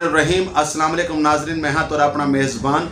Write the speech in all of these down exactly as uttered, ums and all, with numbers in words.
الرحیم۔ السلام علیکم ناظرین، میں ہاں تہاڈا اپنا میزبان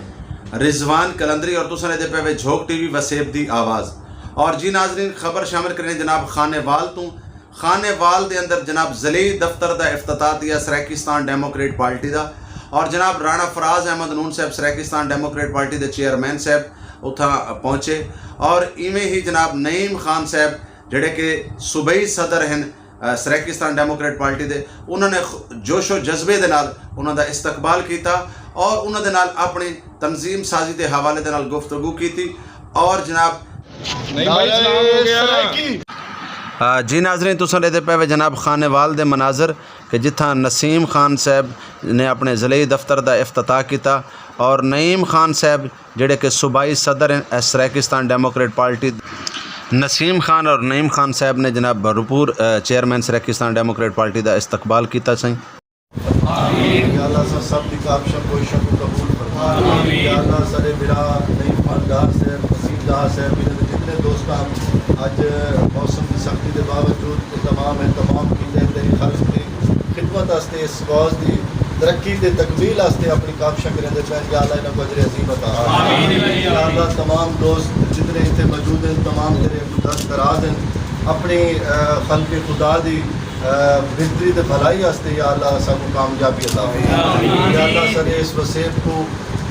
رضوان کلندری اور تساں دے پے وے جھوک ٹی وی وسیب دی آواز۔ اور جی ناظرین، خبر شامل کرنے جناب خانے وال تو۔ خانے وال دے اندر جناب ضلعی دفتر دا افتتاح دیا سرائیکستان ڈیموکریٹ پارٹی دا، اور جناب رانا فراز احمد نون صاحب سرائیکستان ڈیموکریٹ پارٹی دے چیئرمین صاحب اتھاں پہنچے، اور ایویں ہی جناب نعیم خان صاحب جڑے کہ صوبائی صدر ہیں، آ، سرائیکستان ڈیموکریٹ پارٹی دے، انہاں نے خ-، جوش و جذبے دے نال انہاں دا استقبال کیتا اور انہاں دے نال اپنی تنظیم سازی دے حوالے دے نال گفتگو کیتی۔ اور جناب، نہیں بھائی، اسلام ہو گیا۔ آ، جی ناظرین، تساں دے پے وے جناب خانیوال دے مناظر کہ جتھاں نسیم خان صاحب نے اپنے ضلعی دفتر دا افتتاح کیتا اور نعیم خان صاحب جڑے کہ صوبائی صدر ہیں، اے، سرائیکستان ڈیموکریٹ پارٹی، نسیم خان اور نعیم خان صاحب نے جناب بھرپور، اے، چیئرمین سرائیکستان ڈیموکریٹ پارٹی دا استقبال کیتا سائیں۔ یا اللہ سا سب دی کاوشاں کوششاں کو قبول فرما۔ یا اللہ سارے برا نعیم خان ڈار صاحب، نسیم ڈار صاحب، انہاں دے جتنے دوستاں اج موسم دی سختی دے باوجود اہتمام اہتمام کیتے تیری خرچ دی خدمت واسطے، اس کاز دی ترقی تے تکمیل واسطے اپنی کاوشاں کریندے پے، یا اللہ انہاں کو اجر عظیم عطا فرما۔ یا اللہ تمام دوست جتنے اتنے موجود ہیں، تمام تیرے اگوں دست دراز ہیں، اپنی، آ، خلق خدا دی، آ، بہتری تے بھلائی واسطے یا اللہ سب کو کامیابی عطا فرما۔ یا اللہ سارے اس وسیب کو،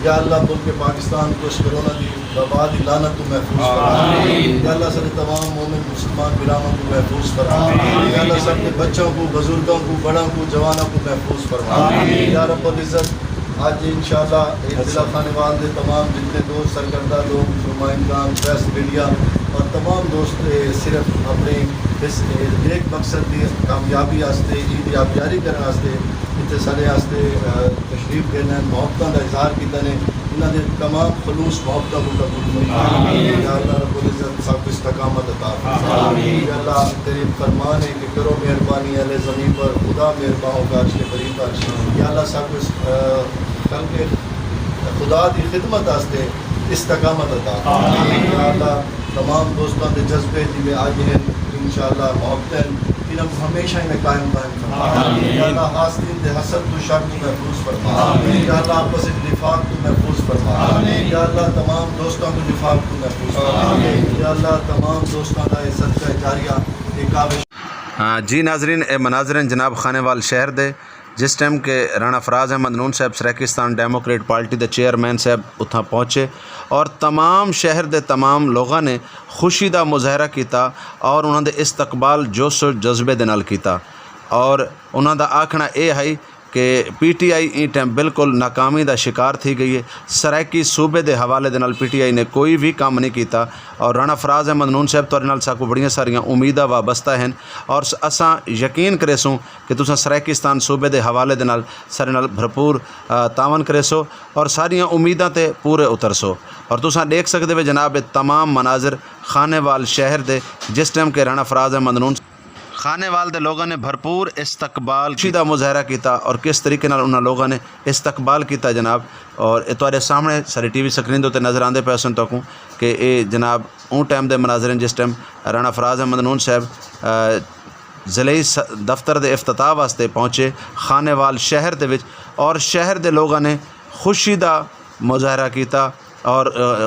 یا اللہ ملک پاکستان کو اس کرونا دی وبا دی لعنت تو محفوظ فرما۔ یا اللہ سارے تمام مومن مسلمان براموں کو محفوظ فرما۔ یا اللہ سب کے بچوں کو، بزرگوں کو، بڑوں کو، جوانوں کو محفوظ فرما۔ یا رب العزت، آج انشاءاللہ ایک ضلع خانیوال دے تمام جتنے دوست سرکردہ لوگ، نمائندگان، پریس میڈیا اور تمام دوست، اے، صرف اپنے اس، اے، نیک مقصد دی کامیابی واسطے، عید یادگاری کرنے واسطے اتنے سارے واسطے، اے، تشریف گئے نے، محبتاں دا اظہار کیتا نے، انہاں دے تمام خلوص محبتاں کو قبول فرما۔ یا اللہ رب العزت سب کو استقامت عطا فرما۔ یا اللہ تیرے فرمان ہے کہ کرو مہربانی اہل زمین پر، خدا مہربان ہوگا عرش کے بری پر۔ یا اللہ سب کو اس، آ، خلق خدا دی خدمت واسطے استقامت عطا فرما۔ یا اللہ تمام دوستاں دے جذبے جی میں آج ہیں، انشاءاللہ محبتیں انہاں کو ہمیشہ ہی میں قائم قائم فرما۔ یا اللہ حاسدین دے حسد تو شر کو محفوظ فرما۔ یا اللہ آپس وچ نفاق کو محفوظ فرما۔ یا اللہ تمام دوستاں کو نفاق کو محفوظ فرما۔ یا اللہ تمام دوستاں دا یہ صدقہ جاریہ، یہ کاوش۔ ہاں جی ناظرین، اے مناظرین جناب خانیوال شہر دے، جس ٹائم کہ رانا فراز احمد نون صاحب سرائیکستان ڈیموکریٹ پارٹی دے چیئرمین صاحب اتھاں پہنچے اور تمام شہر دے تمام لوگاں نے خوشی دا مظاہرہ کیتا اور انہاں دے استقبال جوش و جذبے دے نال کیتا۔ اور انہاں دا آکھنا اے ہے کہ پی ٹی آئی این ٹائم بالکل ناکامی دا شکار تھی گئی ہے۔ سرائیکی صوبے دے حوالے دے نال پی ٹی آئی نے کوئی بھی کام نہیں کیتا۔ اور رانا فراز احمد نون صاحب تہاڈے نال ساکو بڑیاں ساریاں امیداں وابستہ ہیں اور س-، اساں یقین کریسوں کہ تساں سرائیکستان صوبے دے حوالے دے نال سارے نال بھرپور، آ، تعاون کریسو اور ساریاں امیداں تے پورے اترسو۔ اور تساں دیکھ سکدے وے جناب، اے تمام مناظر خانیوال شہر دے، جس ٹائم کہ رانا فراز احمد نون خانیوال دے لوگاں نے بھرپور استقبال خوشی دا مظاہرہ کیتا اور کس طریقے نال انہاں لوگاں نے استقبال کیتا جناب۔ اور اے تہاڈے سامنے ساری ٹی وی سکرین دے اُتے نظر آندے پئے سن تہاکوں کہ اے جناب اون ٹائم دے مناظر ہیں جس ٹائم رانا فراز احمد نون صاحب، آ، ضلعی س-، دفتر دے افتتاح واسطے پہنچے خانیوال شہر دے وچ، اور شہر دے لوگاں نے خوشی دا مظاہرہ کیتا اور، آ،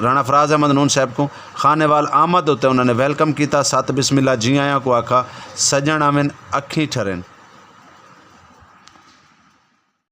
رانا فراز احمد نون صاحب کو خانیوال آمد اُتے انہاں نے ویلکم کیتا، ست بسم اللہ جی آیاں کو آکھا، سجن آون اکھیں ٹھرن۔